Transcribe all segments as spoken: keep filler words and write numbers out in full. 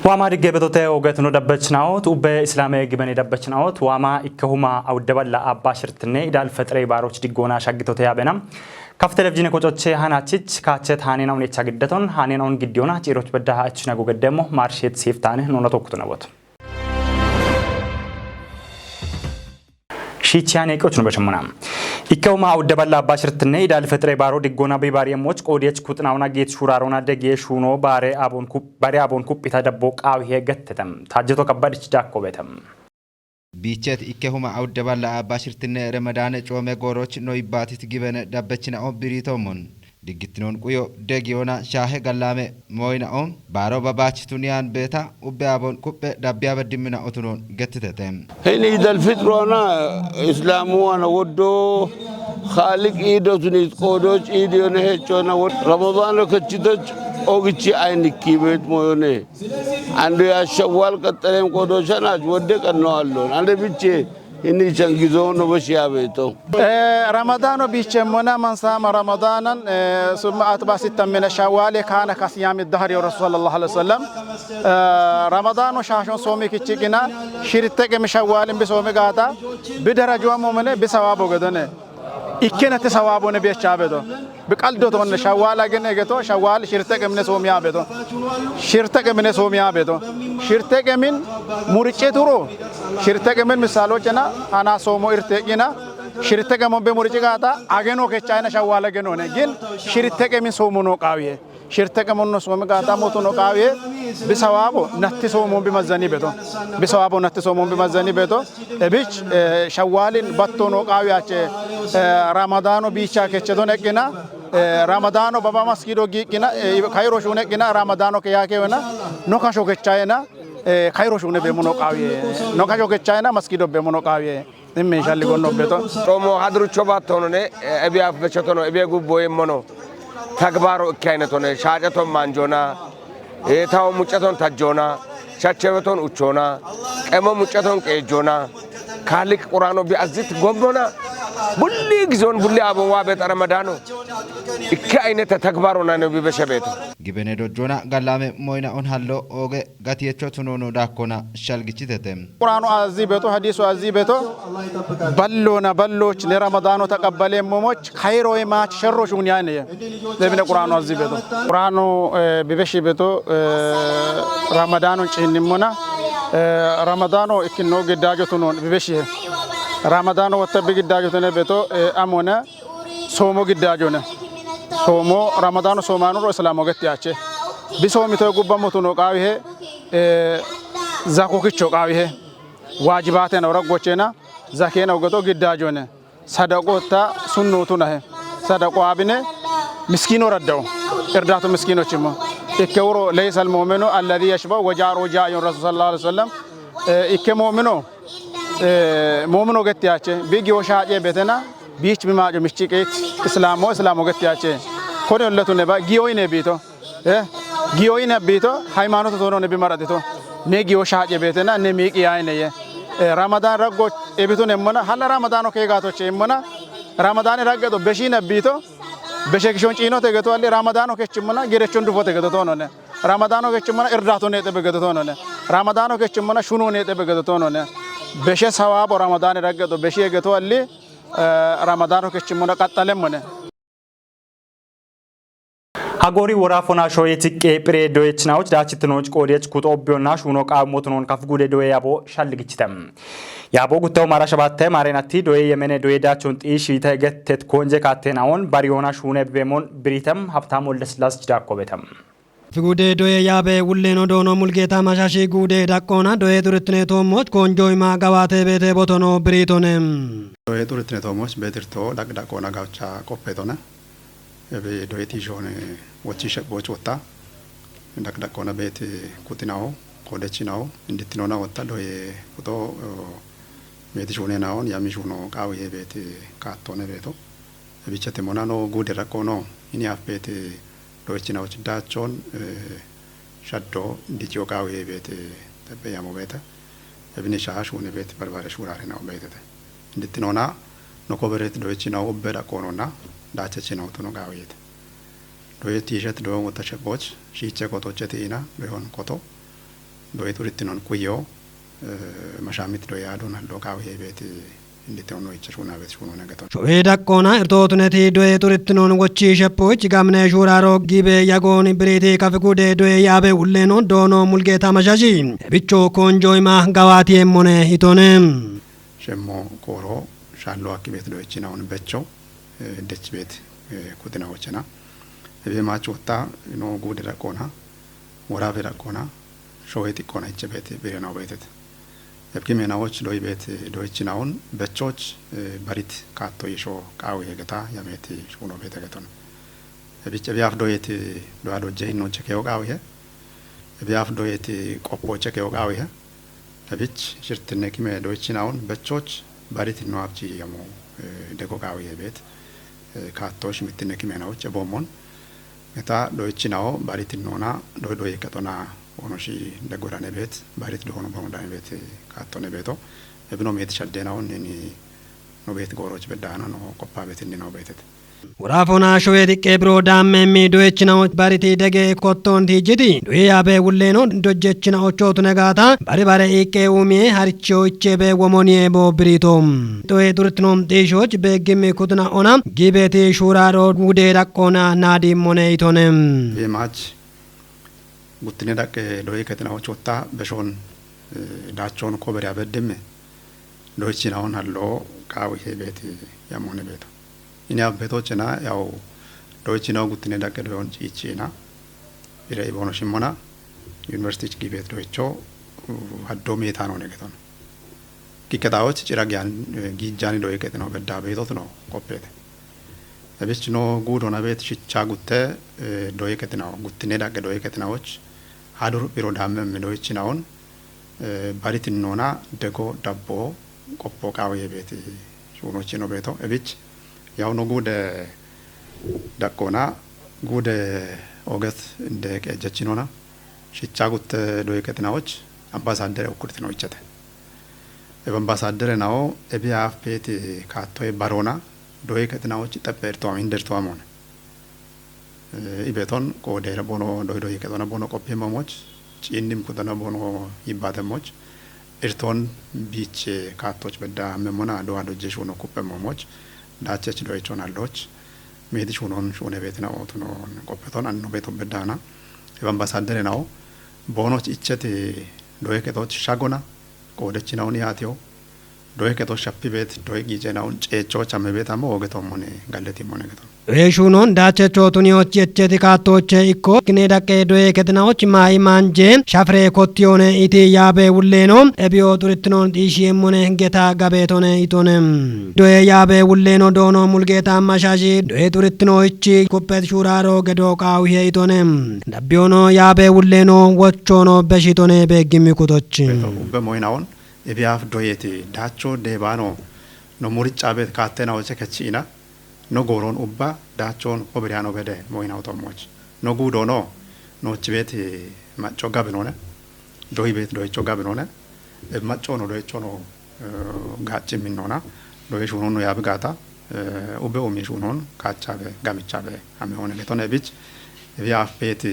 Waama digge betote ogetuno dabbechinao, ubbe Islaame gibene dabbechinao, waama ikkehuma awudde balla abba shirtinne idaal fetre baaroch diggoona shaggitote yaabena. Kaf televizhiine kocoche hanachich kaachet haanena unecha giddeton, haanena un giddiyoona ciiroch bedda ha echina gogeddemo maarshet siiftaane nuna tokkutu nabot. Shiichiyaan eeqochun bashmuna. Ikkehuma awudde balla abba shirtinne idaal fetre baaro diggoona bi baari emmoch qoodiyech kuxnaawna geet shuraarona degiye shuuno baare abon kup-, baare abon kuphita dabbo qaawihe gettetem. Taajjeto kabbadich daakko betem. Biichet ikkehuma awudde balla abba shirtinne Remadaane coome gooroch no ibbaatit gibene dabbechinao biriitoomon. Diggitinoon quyo degiyoona shaahe gallaame mooyinao baaro babaachitun yaan beeta ubbe abon kuphe dabbiya beddimminao tunoon gettitete. Hini Idal Fitrona Islamu ana woddo Khaliq iido tunis qoodoch iidiyone hechona wod-, Ramadano kechitoch ogichi aynikki beet moyone. Andu ya Shawwal qaxxalem qoodochanaach wodde qanno allon. Ande biche Inni chan gizo no bashi abeto. Eh, Ramadano bichemmona man sama Ramadanan, eh, summa atba sittan min Shawwal kana ka siyami dahri ya Rasul sallallahu alaihi wasallam. Eh, Ramadano shashon somi kichikina, shirte kemi Shawwalin bi somi gata, bi darajwa momene, bi sawabo gedone. Ikkena te sawabone bi echa beto. Bi qaldo tonne Shawwal agene geto, Shawwal shirte kemine soomiya beto. Shirte kemine soomiya beto. Shirte kemin murce turo. Shirte kemin misalo cena, ana soomo irte kina. Shirte kemon be murce gata, ageno kechayna Shawwal ageno ne. Gin shirte kemin soomo no qaawiye. Shirte kemon no soomi gata moto no qaawiye. Bi sawabo natti soomo bi mazzani beto. Bi sawabo natti soomo bi mazzani beto. Ebich, eh, Shawwalin batto no qaawiyache, eh, Ramadano bicha keche don ekina. Eh, Ramadano baba maskido giqina, eh, kairo shune kina Ramadano ke yake wena, no kasho kechayena, eh, kairo shune be mono qawiye, no kasho kechayena maskido be mono qawiye, imme shalli gonno beto. Tomo hadru choba tono ne, eh, ebi af bechotono, ebi gubbo mono. Tagbaro kayne tone, shaja ton manjona, Ee, tawo mucceton tajjoona, shachcheweton uchoona, qemo mucceton qeejjoona, Kaaliiqi Qur'aano bi azzit gommona, bulli gizoon bulli abon waa beeta Ramadaano, ikke aynete tagbaaro nane bi beshe beeto. Gibene dojjoona gallame moyna on hallo ooge gatiyecho tunono daakkona shalgichitete. Qur'aano azzi beeto, hadiiso azzi beeto, ballona balloch ne Ramadaano taqabbaleemmomoch, kayroye maach sherro shuun yaane ye. Debine Qur'aano azzi beeto. Qur'aano, eh, bibeshi beeto, eh, Ramadaano ciinnimmona, eh, Ramadaano ikkinno giddaajo tunoon bibeshi he. Ramadaano wotta bi giddaajo tune beeto, eh, amone soomo giddaajone. Soomo Ramadaano soomaanuro Islaamo getti ache. Bi soomito gubba motuno qaawi he, eh, zako kicho qaawi he. Waajibaatena ora gochena, zakena ugeto giddaajoone. Sadaqo ta sunnotu nahe. Sadaqo abine miskino raddao. Irdatu miskino chimo. Ikke wuro, "Laysa al-mu'minu alladhi yashba'u wa jaruhu ja'iun," Rasul sallallahu alaihi wasallam. Eh, ikke mu'mino, eh, mu'mino getti ache. Bi giyo shaaje betena, biich bi maajo michi qeet. Islaamo, Islaamo getti ache. Kone olletu ne ba, giyo ine biito. Eh, giyo ine biito, haymaanote toono ne bi maradito. Ne giyo shaaje beetena, ne miiqi yaayine ye. Eh, Ramadan raggo ebitu nemmona, hala Ramadano keegaatoche immona, Ramadan raggedo beshine biito, beshe kishon ciinote geto alli Ramadano kechimmona, gerechon dufote geto toonone. Ramadano kechimmona, irdaato neexebe geto toonone. Ramadano kechimmona, shuno neexebe geto toonone. Beshe sawaabo Ramadan raggedo beshe geto alli, eh, Ramadano kechimmona qaxxalemmone. Hagoori woraafona shoyeti qeephire doyechinawoch daachitinoch qoodiyech kuxo obbiyonna shuuno qaawmotunon kaf gude doye yabo shalligichite. Yabo gutteho maara shabatte maareenatti doye yemene doye daachon xiishite gettet konje kaattenaon bariyoona shuune bibemon biritem Habtaam Woldeslasich daakko betem. Figude doye yaabe wulleeno doono Mulgeeta Mashashi guude daqqoona doye xurittine toommoch konjo ima gawaate beete botono biriitone. Doye xurittine toommoch beetirto dhaqdhaqqoona gawcha qopheetone. Ebe doye tiishoone wochi shebboch wotta. Dhaqdhaqqoona beeti kuxinawo, koodechinawo, indittinoona wotta doye kuxo, eh, beeti shuuneenawoon yami shuuno qaawiye beeti kaattoone beeto. Ebichete monano guude raqqoono, ini af beeti doyechinawoch daachon, eh, shaddo diciyo qaawiye beeti xebbe yamo beete. Ebini shaha shuune beeti barbare shuurare nawo beetete. Indittinoona no kobereti doyechinawo ubbe dhaqqoononna daachechinawo tuno qaawiyete. Doye tiishet doyon wotta shebboch, shiiche kotocheti ina doyon koto. Doyi xurittinoon kuyyo, eh, mashaamit doyi aadon hallo qaawihe beeti indite ono icha shuuna beeti shuuno negaton. Showe daqqoona irtootuneti doye xurittinoon wochi sheppoich gamne shuuraro gibe yagoon biriti kafigude doye yaabe ulleno doono mulgeeta mashashi. Ebicho konjo ima gawaati emmone itone. Shemmo kooro shallo akki beeti doyichinaun becho, eh, dech beeti, eh, kutinawochena. Ebe maach wotta no guude daqqoona, woraabe daqqoona, showe xiqqoona iche beeti birena beetete. Ebki meenawoch doyi beeti doyichinaun bechoch, eh, barit kaatto yisho qaawi hegeta yameeti shuuno beete geton. Ebich ebiyaaf doyeti doya dojje hinnoche keyo qaawihe. Ebiyaaf doyeti qoppoche keyo qaawihe. Ebich shirtinne kime doyichinaun bechoch barit hinno abchi yamo, eh, dego qaawihe beet. Eh, kaatto shimittinne kime nawoch eboomon. Eta doyichinawo barit hinnona doy doy kexona wono shi dego dane beet. Barit doono bono dane beet, eh, kaatto ne beeto. Ebino meeti shaddenaun nini no beet gooroch beddaana no qoppa beet inni no beetete. Wuraafona showe diqqe biro daamme mi doyechinawo bariti dege kotton tijjiti. Doye yaabe wulleno dojjechina ochootune gaata. Bari bare iqqe umiye haricho ichebe womoniye bo birito. Doye xurittino xiishoch be gimmi kutuna ona. Gibeeti shuuraro wude daqqoona naadi mone itone. Be maach guttine daqqe doye kexinawoch wotta beshon, eh, daachon kobere abeddimme. Doyichinaun hallo qaawihe beeti yamone beeto. Ini abetochena yaw doyichinaw guttine daqqe doyon ciichina. Bire ibono shimmona. University gibeet doyicho, uh, haddo meetano ne geton. Kikketawoch cira giyan, eh, giijjani doye kexinaw bedda beetotno qoppete. Ebich no guudona beet shicha gutte, eh, doye kexinaw, guttine daqqe doye kexinawoch. Hadur biro daamme mi doyichinaun, eh, barit hinnona dego dabbo qoppo qaawiye beeti shuunochino beeto. Ebich yaw no guude daqqoona guude oget inde qeejjechinona shicha gutte doye kexinawoch ambasadere ukkurtino ichete. Ebe ambasadere nawo ebiyaaf beeti kaattoye barona doye kexinawoch xeppe irtoam hindertoamone. Eh, ibeton qoodera bono doy doy kexona bono qoppi momoch, ciinnim kutona bono yibbatemoch, irton biiche kaattoch bedda memmona dowa dojje shuuno kuppe momoch, daachech doyechon halloch, meeti shuunon shuune beetina ootuno qoppeton anno beeton beddana. Ebe ambasadere nawo, bonoch icheti doye kexoch shagona, qoodechinaun yaatiyo, doye kexoch shappi beet, doye giicenaun ceechoch amme beet ammo oogetommone galletimone geton. Doye shuunon daachecho tuniyoch yecheti kaattoche ikko, kine daqqe doye kexinawoch maayi maanje, shafre kottiyone iti yaabe wulleno, ebiyo xurittinoon xiishiemmone geta gabeetone itone. Doye yaabe wulleno doono mulgeeta mashashi, doye xurittino ichi kuppet shuuraro gedo qaawihe itone. Dabbiyono yaabe wulleno wochono beshitone be gimmi kutochi. Beto ubbe moyinaun, ebiyaaf doyeti daacho deebano no muricca beet kaattenawoche kechiina, no gooron ubba daachon kobiriyano bede moyinaw tommoch. No guudono, noochi beet macco gabinone, doyi beet doyicho gabinone, e maccono doyichono, eh, gaacci minnona, doyi shuunon no yaabi gaata, eh, ubbe umi shuunon kaachabe, gamichabe, ame hone getone ebich, ebiyaaf beet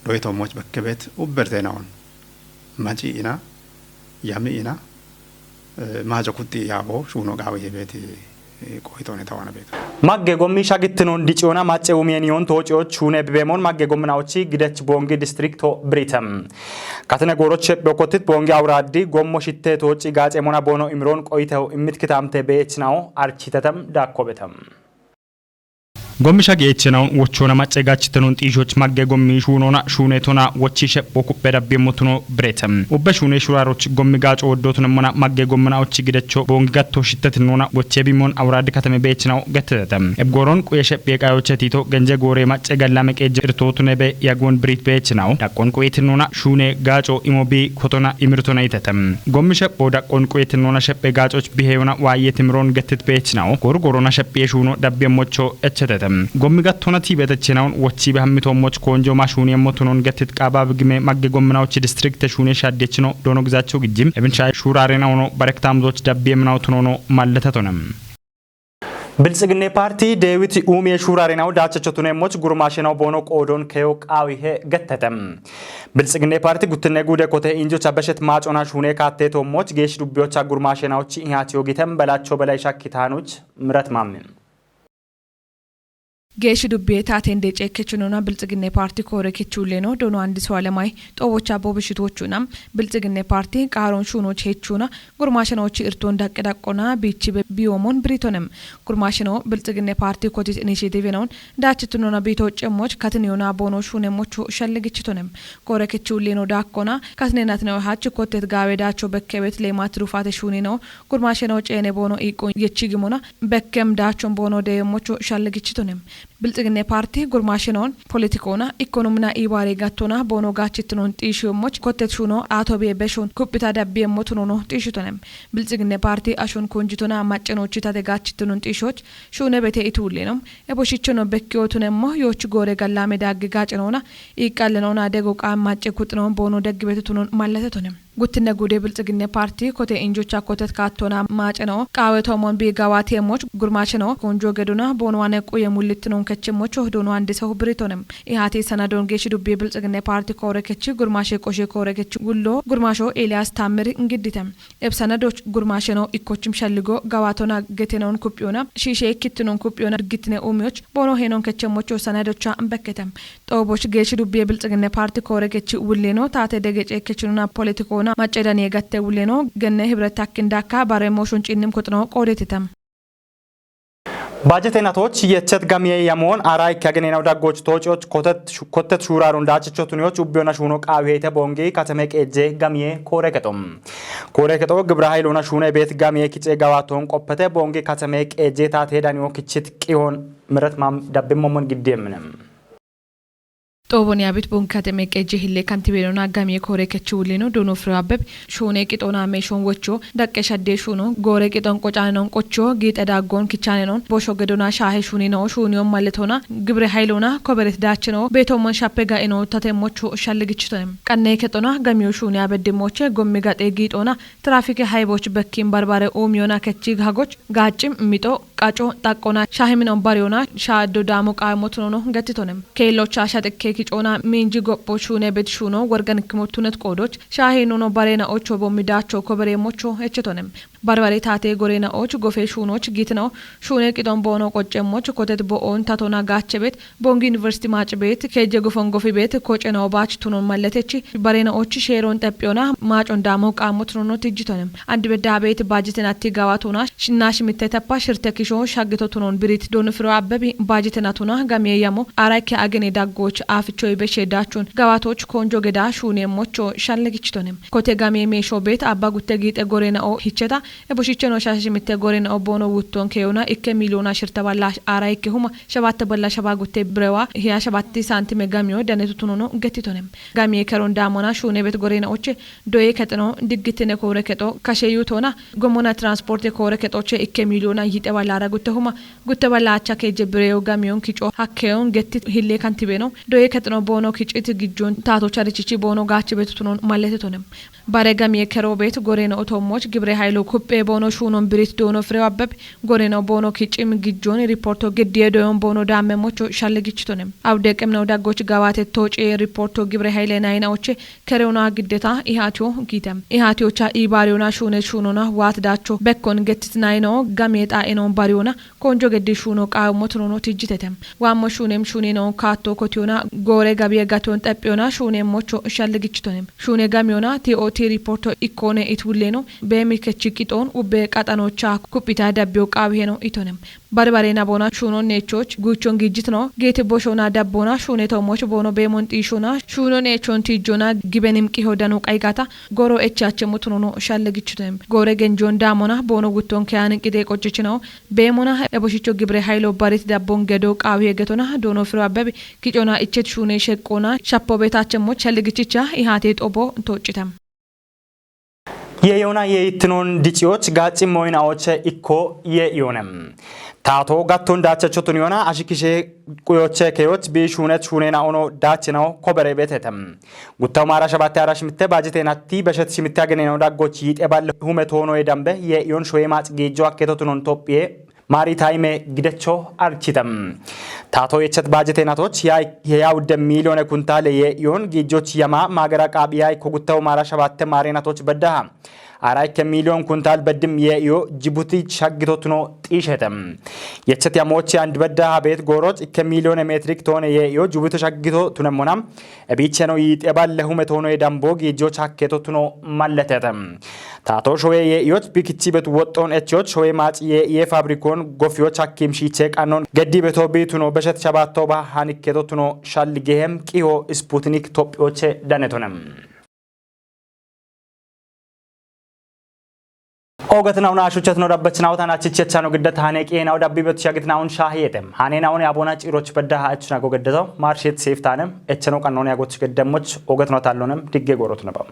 doyi tommoch bekke beet ubbertenaun. Maci ina, yami ina, eh, maaco kutti yaabo shuuno gaawe yebeeti, eh, qoyitoone tawana beeto. Magge gommi shagittinon diciyoona macce umiyeniyon toociyoch shuune bibeemon magge gomminawochi gidech boongi distrikto biritem. Katine gooroch shephe okkotit boongi awuraaddi gommo shitte tooci gaaceemona boono imiron qoyiteho immit kitaamte beechinawo architetem daakkobetem. Gommi shagi echenaun wochoona macce gachitenon xiishoch magge gommi shuunona shuunetona wochi shepho kuppe dabbiemmotuno birete. Ubbe shuune shuraaroch gommi gaaco woddotunemmona magge gommina ochi gidecho boongi gatto shittetinnona woche bimon awuraad katame beechinaw gettetete. Ebgooron quye shephi eqayoche tiito genje goore macce gallame qeejje irtootune be yagoon biriit beechinaw. Daqqon quyeetinnona shuune gaaco imo bi kotona imirtona itete. Gommi shepho daqqon quyeetinnona shephe gaacoch biheyona waaye timiron gettit beechinaw. Gorgorona shephiye shuuno dabbiemmocho echetete. Gommi gattona tiibetechinawun wochiibe hammitoommoch koonjo ma shuuniyemmo tunon gettit qaabab gime magge gomminawochi distrikte shuune shaaddechino doono gizacho gijjim. Ebinsha shuuraarenawuno barektaamzoch dabbiyeminawutunono malletatonem. Biltsiginne paarti Deewit Uumie shuuraarenaw daachacho tuneemmoch gurmaashenaw boono qoodon keyo qaawihe gettete. Biltsiginne paarti guttinne guude kote injocha beshet maacona shuune kaatte toommoch geesh dubbiyocha gurmaashenawchi ihaatiyo giten belacho belay shakkitaanoch mirat maamme. Geesh dubbiye taaten deeceekkechinona Biltsiginne paarti koore kechuulleno doono andi so alemay xoobocha boobishitochuna Biltsiginne paarti qaaron shuunoch hechuna gurmaashenoochi irton daqqe daqqona biichi be- biyoomon biritonem. Gurmaashenoo Biltsiginne paarti kotit inishietivenoon daachitunona biito cemmoch katiniyona boono shuunemmocho shalligichitonem. Koore kechuulleno daakkona katinenatino hach kottet gaawe daacho bekkebet leemat rufaate shuuninoo gurmaashenoo ceene boono iiqqon yechigimona bekkem daachon boono deeyemmocho shalligichitonem. Biltsiginne paarti gurmaashenoon poletikoona ikkonomina iibaare gattona boono gaachittinon xiishiyoommoch kottet shuuno aatobiye beshon kuphita dabbiyemmotunono xiishitonem. Biltsiginne paarti ashon konjitona maccenoochi tate gaachittinon xiishoch shuune bete ituulleenom. Eboshichono bekkiyootunemmo yooch goore gallaame dagge gaacenoona iiqqallenoona dego qaa macce kuxinoon boono deggibetutunon mallatetonem. Guttinne guude Biltsiginne paarti kote injocha kotet kaattona maacenoo qaawe toomon bii gawaati emmoch gurmaashenoo konjo gedona boonowane quye mullittinon kechemmocho doono andisehu biritonem. Ihaati sanadon geesh dubbi Biltsiginne paarti koore kechi gurmaashe qoshe koore kechi gullo gurmaasho Eliyaas Taammir ingidditem. Eb sanadoch gurmaashenoo ikkochim shalligo gawaatona getenoon kuphiyoona shiishe ikkittinon kuphiyoona diggittine uumiyoch boono heenoon kechemmocho sanadocha bekketem. Xooboch geesh dubbiye Biltsiginne paarti koore kechi wulleno taate dege ceekkechinona poletikoona macce daniye gatte wulleno genne hibret takkin dakka bare mooshon ciinnim kuxino qoodetitam. Baajete natoch yechet gamiye yamoon ara ikke agenenaw daggoch toococh kotet kottet shuuraaron daachicho tuniyoch ubbiyona shuuno qaawi heyte boongi katame qeejje gamiye koore kexo. Koore kexo gibra haylona shuune beet gamiye kice gawaton qoppete boongi katame qeejje taate daniyo kichit qihoon miret mam dabbimmommon giddi emminem. Xoobon yaabit Bongi Kateme Qeejje Hille Kantibeelona Gamye Koore Kechi Wullino Doono Firew Abbebe shuune qixoona meeshon wocho daqqe shadde shuuno goore qixon qocaaneno qocho giixe daaggoon kichaanenon bosho gedona shaahe shuunino shuuniyon malletona gibire haylona koberet daachino beetommon shappe ga'ino tatemmocho shalligichitonem. Qanne kexona gamiyo shuune abeddimmoche gommi gaxe giixoona tiraafike hayboch bekkin barbare uumiyona kechi hagoch gaacci mixo qaco xaqqona shaahiminon bariyona shaaddo daamo qaamo tunono gettitonem. Keellocha shaxikke kicoona miinji gopho shuune bet shuuno worgan ikkimo tunet qoodoch shaahi nuno barena ocho bommi daacho kobereemmocho echetonem. Barbare taate gorena och gofe shuunoch giitino shuune qixon boono qoccemmoch kotet bo'oon tatona gaache bet Bongi University maaci bet keejje gufon gofi bet kocena obaach tunon malletechi barena och sheeron xeppiyona maacon daamo qaamo tunono tijjitonem. Andi bedda bet baajiten atti gawa tuna shinna shimitte teppa shirte kisho shaggito tunon birit Doono Firew Abbebe baajiten atuna gamiye yamo arayke agene daggoch afichoy beshe daachun gawatoch konjo geda shuune mocho shalligichitonem. Kote gamiye meesho bet abba gutte giixe gorena o hicheta eboshicheno shashe shimitte gorena o boono wutton keyona ikke miliyona shirte balla arayke huma shabatte balla shaba gutte birewa hiya shabatti santime gamiyo danetu tunono gettitonem. Gamiye keron daamona shuune bet gorena oche doye kexeno diggittine koore kexo kashe yuutona gomona transporte koore kexoche ikke miliyona yixe ballara gutte huma gutte ballaacha keejje bireyo gamiyon kico hakkeyon getti hille kantibeno doye kexeno boono kicit gijjon taatocha richichi boono gaachi betutunon malletetonem. Bare gamiye kero bet gorena otoommoch gibire haylo kuppe boono shuunon birit Doono Firew Abbebe gorena boono kicim gijjon riporto geddiye doyon boono daamme mocho shalligichitonem. Awde qemno daggoch gawate tooce riporto gibire hayle nayina oche kerewona giddeta ihaatiyo giitem. Ihaatiyocha iibaariyona shuune shuunona waat daacho bekkon gettit nayino gamiye xaa'enon bariyona konjo geddi shuuno qaawimmo tunono tijjitetem. Waammo shuunem shuunino kaatto kotiyona goore gabiye gatiyon xeppiyona shuunem mocho shalligichitonem. Shuune gamiyona T O T riporto ikkone it wulleno beemi kechi qixon ubbe qaxanocha kuphita dabbiyo qaawiheno itonem. Barbare nabona shuunon neechoch guuchon giijjitino geeti boshona dabbona shuune toommoch boono beemon xiishona shuuno neechon tiijjona gibenim qiho dano qaygata goro echache mutunono shalligichitonem. Goore genjon daamona boono gutton keyan qide qochichino beemona eboshicho gibire haylo barit dabbon gedo qaawiye getona Doono Firew Abbebe kicona ichet shuune sheqqona shappo betachemmoch shalligichicha ihaate xobo tooccitem. Ye yona ye ittinon diciyoch gaacci moyna oche ikko ye iyone. Taato gatton daachacho tuniyona ashikishe quyoche keyoch bi shuunet shuunena ono daachinaw kobere betetem. Guttaw maara shabatte ara shimitte baajite natti beshet shimitte ageneno daggoch yixe balle hume toono ye dambe ye iyon shoye maax giijjo akketo tunon Tophiye ማሪታይሜ ግደቾ አርቺተም። ታቶ የቸት ባጀቴ ናቶች የያውደ ሚሊዮነ ኩንታሌ የኢዮን ጊጆች የማ ማገራ ቃቢያ ኮጉተው ማራ ሸባተ ማሬ ናቶች በዳሃ አራይ ከሚሊዮን ኩንታል በድም የኢዮ ጅቡቲ ሻግቶትኖ ጢሸተም። የቸት ያሞች አንድ በዳሃ ቤት ጎሮች ከሚሊዮን ሜትሪክ ቶነ የኢዮ ጅቡቲ ሻግቶ ቱነሞና እቢቸ ነው ይጤባል ለሁመት ሆኖ የዳምቦ ጊጆች ሀኬቶትኖ ማለተተም። ታቶ ሾዌ የኢዮች ቢክቺ በት ወጦን ኤችዮች ሾዌ ማጭ የኢየ ፋብሪኮን ጎፊዮች ሐኪም ሺቼ ቃኖን ገዲ በቶቢ ቱኖ በሸት ሸባቶ ባሃኒኬቶ ቱኖ ሻል ጌሄም ቂሆ ስፑትኒክ ቶጲዮቼ ዳኔቶነም። ኦገትናውን አሹቸት ነው ዳበችናው ታናችቸቻ ነው ግደት ሃኔ ቂሄናው ዳቢ በትሻግትናውን ሻህየተም ሃኔናውን የአቦና ጭሮች በዳሃ እችና ጎገደተው ማርሼት ሴፍታንም እቸነው ቀኖን ያጎች ገደሞች ኦገትኖ ታሎንም ድጌ ጎሮት ነበም።